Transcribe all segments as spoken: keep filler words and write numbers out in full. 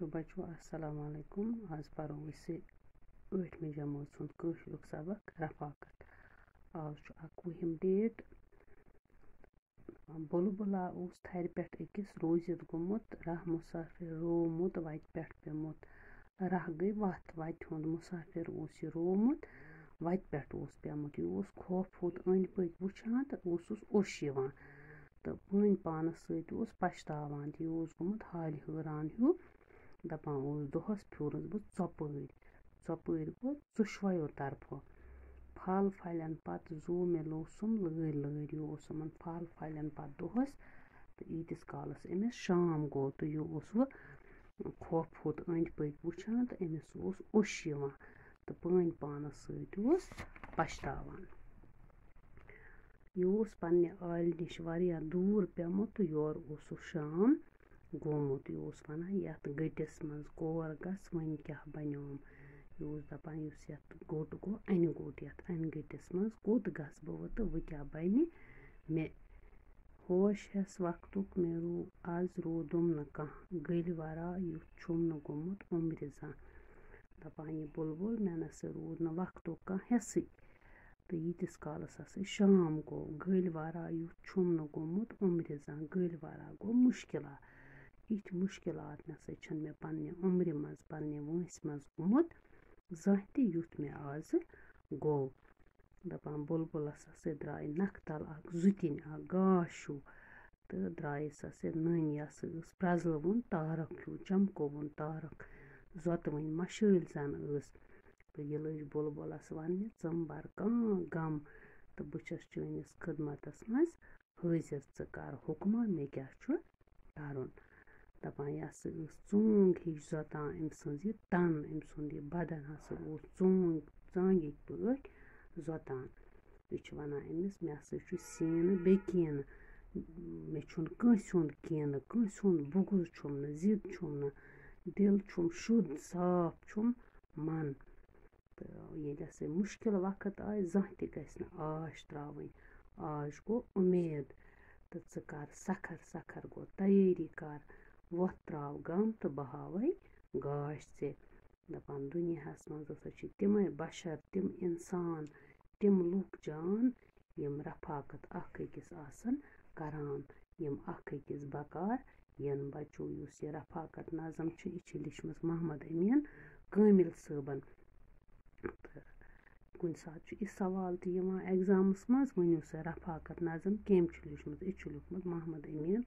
تو بچو، السلام علیکم۔ آز پرو أسۍ ٲٹھمہِ جمٲژ ہُنٛد کٲشرُک سبق رفاقت۔ آز چھُ اَکوُہِم ڈیٹ۔ بُلبُلا اوس تھرِ پٮ۪ٹھ أکِس روٗزِتھ گوٚمُت، راہ مُسافِر روومُت، وَتہِ پٮ۪ٹھ پیوٚمُت۔ راہ گٔے وَتھ، وَتہِ ہُنٛد مُسافِر اوس یہِ روومُت، وَتہِ پٮ۪ٹھ اوس پیوٚمُت۔ یہِ اوس خوف ہوٚت أنٛدۍ پٔکۍ وٕچھان تہٕ اوسُس اوٚش یِوان۔ تہٕ پٲنۍ پانَس سۭتۍ اوس پَشتاوان تہِ۔ یہِ اوس گوٚمُت حالہِ حٲران ہیوٗ۔ دَپان اوس، دۄہَس پھیوٗرُس بہٕ ژۄپٲرۍ، ژۄپٲرۍ گوٚو ژُشوَیو طرفو۔ پھل پھلٮ۪ن پَتہٕ زُو مےٚ لوسُم لٲرۍ لٲرۍ۔ یہِ اوس یِمَن پھل پھلٮ۪ن پَتہٕ دۄہَس، تہٕ ییٖتِس کالَس أمِس شام گوٚو، تہٕ یہِ اوس وۄنۍ خوف ہوٚت أنٛدۍ پٔکۍ وٕچھان، تہٕ أمِس اوس اوٚش یِوان، تہٕ پٲنۍ پانَس سۭتۍ اوس پَشتاوان۔ یہِ اوس پننہِ عالہِ نِش واریاہ دوٗر پیوٚمُت تہٕ یورٕ اوسُس شام گوٚمُت۔ یہِ اوس وَنان، یَتھ گٔٹِس منٛز کور گژھٕ، وۄنۍ کیٛاہ بَنیوم؟ یہِ اوس دَپان، یُس یَتھ گوٚٹ گوٚو، اَنہِ گوٚٹ، یَتھ اَنہِ گٔٹِس منٛز کوٚت گژھٕ بہٕ وۄنۍ تہٕ وۄنۍ کیٛاہ بَنہِ مےٚ؟ ہوش ہٮ۪س وقتُک مےٚ روٗ-، آز روٗدُم نہٕ کانٛہہ، گٔلۍ ورا یُتھ چھُم نہٕ گوٚمُت عُمرِ زانٛہہ۔ دَپان، یہِ بُلبُل، مےٚ نہ سا روٗد نہٕ وقتُک کانٛہہ حٮ۪سٕے۔ تہٕ ییٖتِس کالَس ہسا شام گوٚو، گٔلۍ ورا یُتھ چھُم نہٕ گوٚمُت عُمرِ زانٛہہ۔ گٔلۍ ورا گوٚو مُشکِلات۔ یِتھۍ مُشکِلات نہ سا چھِنہٕ مےٚ پنٛنہِ عُمرِ منٛز، پنٛنہِ وٲنٛسہِ منٛز گوٚمُت زانٛہہ تہِ، یُتھ مےٚ آزٕ گوٚو۔ دَپان، بُلبُلَس ہسا درٛاے نَکھٕ تَل اَکھ زُتِنۍ، اَکھ گاش ہیوٗ، تہٕ درٛایَس ہسا نٔنۍ۔ یہِ ہسا ٲس پرٛزلوُن تارَک ہیوٗ، چمکوُن تارَک، زۄتوٕنۍ مَشٲلۍ زَن ٲس۔ تہٕ یہِ لٔج بُلبُلَس وَننہِ، ژٕ مہٕ بَر کانٛہہ غم، تہٕ بہٕ چھَس چٲنِس خدمتَس منٛز حٲضِر، ژٕ کَر حُکما، مےٚ کیٛاہ چھُ کَرُن۔ دَپان، یہِ ہسا ٲس ژونٛگ ہِش زۄتان أمۍ سٕنٛز یہِ تَن، أمۍ سُنٛد یہِ بدن ہسا اوس ژونٛگ، ژانٛگِکۍ پٲٹھۍ زۄتان۔ یہِ چھِ وَنان أمِس، مےٚ ہسا چھُ سیٖنہٕ بیٚیہِ کِنہٕ، مےٚ چھُنہٕ کٲنٛسہِ ہُنٛد کِنہٕ، کٲنٛسہِ ہُنٛد بُغض چھُم نہٕ، ضِد چھُم نہٕ، دِل چھُم شُد، صاف چھُم من۔ تہٕ ییٚلہِ ہسا مُشکِل وقت آے، زانٛہہ تہِ گژھِ نہٕ آش ترٛاوٕنۍ۔ آش گوٚو اُمید۔ تہٕ ژٕ کر سکھر، سکھر گوٚو تیٲری کر۔ وۄتھ ترٛاو غم تہٕ بہٕ ہاوَے گاش ژےٚ۔ دَپان، دُنیاہَس منٛز ہسا چھِ تِمَے بشر، تِم اِنسان، تِم لُکھ جان، یِم رفاقت اکھ أکِس آسَن کران، یِم اکھ أکِس بکار یِن۔ بچو، یُس یہِ رفاقت نظم چھِ، یہِ چھِ لیٖچھمٕژ محمد امیٖن کٲمِل صٲبن۔ تہٕ کُنہِ ساتہٕ چھُ یہِ سوال تہِ یِوان ایگزامَس منٛز، ؤنِو سا، رفاقت نظم کٔمۍ چھُ لیٖچھمٕژ؟ یہِ چھُ لیوٗکھمُت محمد امیٖن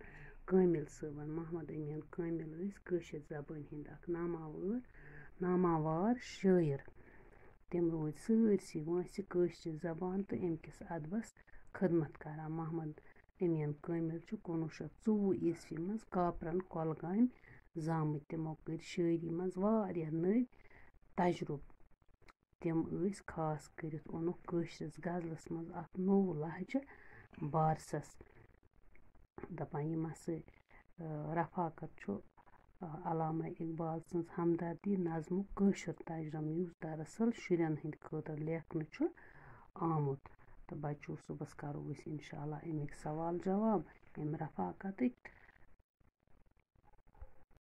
کٲمِل صٲبن۔ محمد امیٖن کٲمِل ٲسۍ کٲشِر زبٲنۍ ہٕنٛدۍ اکھ ناماوار، ناماوار شٲعر۔ تِم روٗدۍ سٲرسٕے وٲنٛسہِ کٲشرِ زبان تہٕ اَمہِ کِس ادبس خدمت کران۔ محمد امیٖن کٲمِل چھُ کُنوُہ شیٚتھ ژوٚوُہ عیسوی منٛز کاپرن کۄلگامہِ زامٕتۍ۔ تِمو کٔرۍ شٲعری منٛز واریاہ نٔوۍ تجرُبہٕ۔ تِم ٲسۍ خاص کٔرِتھ اوٚنُکھ کٲشرِس غزلس منٛز اکھ نوٚو لہجہٕ بارسس۔ دَپان، یِم ہسا، آ، رفاقت چھُ، آ، علامہ اقبال سٕنٛز ہمدردی نظمُک کٲشُر تجرم، یُس دراصل شُرٮ۪ن ہٕنٛدِ خٲطرٕ لیکھنہٕ چھُ آمُت۔ تہٕ بچو، صُبحس کرو أسۍ انشاءاللہ اَمِکۍ سوال جواب، اَمہِ رفاقتٕکۍ۔